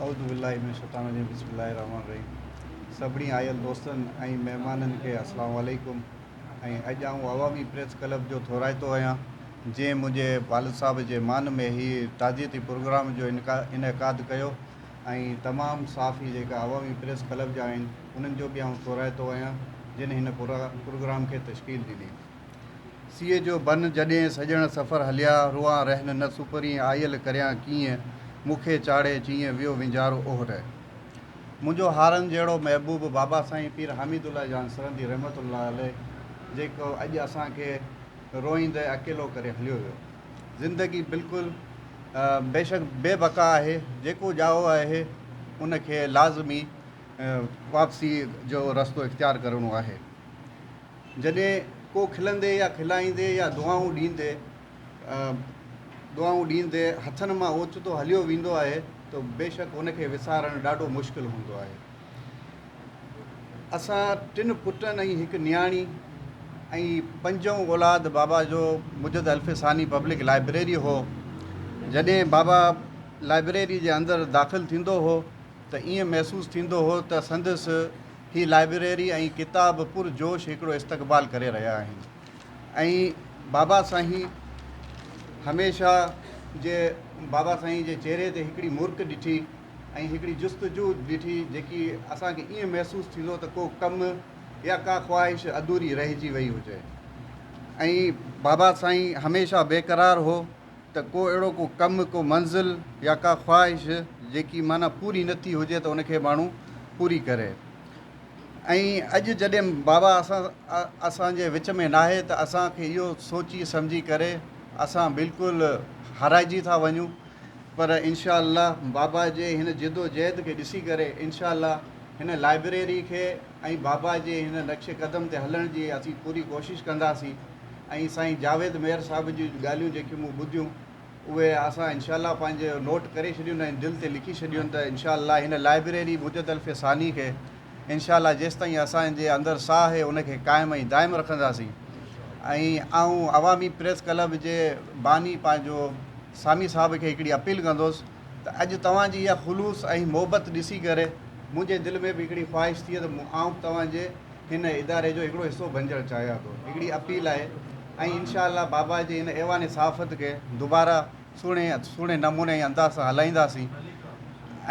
اعوذ بالله من الشيطان الرجيم بسم الله الرحمن الرحيم سڀني آيل دوستن ۽ مهمانن کي السلام عليڪم ۽ اڄ آئون عوامي پريس ڪلب جو ٿورائتو آهيان جنهن منهنجي والد صاحب جي مان ۾ هي تعزيتي پروگرام جو انعقاد ڪيو ۽ تمام صحافي جيڪا عوامي پريس ڪلب جا آهن انهن جو به آئون ٿورائتو آهيان جن هن پروگرام کي تشڪيل ڏني. سيء جو بن جڏهن سڄڻ سفر هليا، روئان رهن نه سپرين آيل ڪريان ڪيئن، مون کي چاڙهي چيئن ويو وينجهارو اوهر. منهنجو هارن جهڙو محبوب بابا سائين پير حاميد الله جان سرهندي رحمة الله عليه جيڪو اڄ اسان کي روئيندي اڪيلو ڪري هليو ويو. زندگي بلڪل بيشڪ بي بقا آهي، جيڪو ڄائو آهي ان کي لازمي واپسي جو رستو اختيار ڪرڻو آهي. جڏهن ڪو کلندي يا کلائيندي يا دعائون ڏيندي دعائون ڏيندي هٿن مان اوچتو هليو ويندو آهي ته بيشڪ ان کي وسارڻ ڏاڍو مشڪل هوندو آهي. اسان ٽن پٽن ۽ هڪ نياڻي ۽ پنجون اولاد بابا جو مجد الف ثاني پبلڪ لائبريري هو. جڏهن بابا لائبريري جي اندر داخل ٿيندو هو ته ائين محسوس ٿيندو هو ته سندس هي لائبريري ۽ ڪتاب پر جوش هڪڙو استقبال ڪري رهيا آهن ۽ بابا سائين هميشه جي بابا سائين جي چهري تي هڪڙي مرڪ ڏٺي ۽ هڪڙي جستجو ڏٺي جيڪي اسان کي ائين محسوس ٿيندو ته ڪو ڪم يا ڪا خواهش اڌوري رهجي وئي هجي ۽ بابا سائين هميشه بيقرار هو ته ڪو اهڙو ڪو ڪم، ڪو منزل يا ڪا خواهش جيڪي معنيٰ پوري نه ٿي هجي ته ان کي ماڻهو پوري ڪري ۽ اڄ جڏهن بابا اسان اسان جي وچ ۾ ناهي ته اسان کي اهو سوچي سمجهي ڪري اسان بلڪل هارائجي ٿا وڃون پر انشاء الله بابا جي هن جدوجهد کي ڏسي ڪري انشاء الله هن لائبريري کي ۽ بابا جي هن نقش قدم تي هلڻ جي اسين پوري ڪوشش ڪنداسين. ۽ سائين جاويد مهر صاحب جون ڳالهيون جيڪيون مون ٻڌيون اهي اسان انشاء الله پنهنجي نوٽ ڪري ڇڏيون ۽ دل تي لکي ڇڏيون ته انشاء الله هن لائبريري مجد الف ثاني کي انشاء الله جيستائين اسان جي اندر ساهه آهي ان کي قائم ۽ دائم رکنداسين ۽ آئون عوامي پريس ڪلب جي باني پنهنجو سامي صاحب کي هڪڙي اپيل ڪندس ته اڄ توهان جي اها خلوص ۽ محبت ڏسي ڪري منهنجي دل ۾ به هڪڙي خواهش ٿي ته آئون به توهان جي هن اداري جو هڪڙو حصو بنجڻ چاهيان ٿو هڪڙي اپيل آهي ۽ انشاء الله بابا جي هن ايوان صحافت کي دوباره سهڻي سهڻي نموني ۽ انداز سان هلائينداسين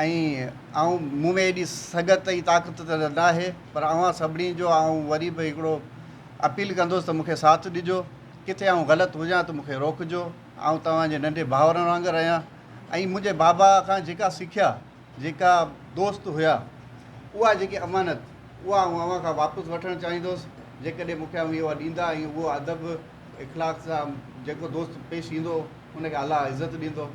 ۽ آئون مون ۾ ايڏي سگهت ۽ طاقت ته ناهي پر اوهان سڀني جو آئون وري به هڪڙو اپيل ڪندس ته مون کي ساٿ ڏجو ڪٿي آئون غلط هجان ته مون کي روڪجو آئون توهان جي ننڍي ڀائرن وانگر آهيان ۽ منهنجي بابا کان جيڪا سکيا جيڪا دوست هيا، اها جيڪي امانت، اها آئون اوهان کان واپس وٺڻ چاهيندس، جيڪڏهن مون کي اوهين اها ڏيندا ۽ اهو ادب اخلاق سان جيڪو دوست پيش ايندو، ان کي الله عزت ڏيندو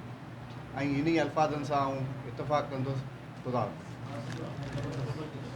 ۽ انهي الفاظن سان آئون اتفاق ڪندس. خدا حافظ.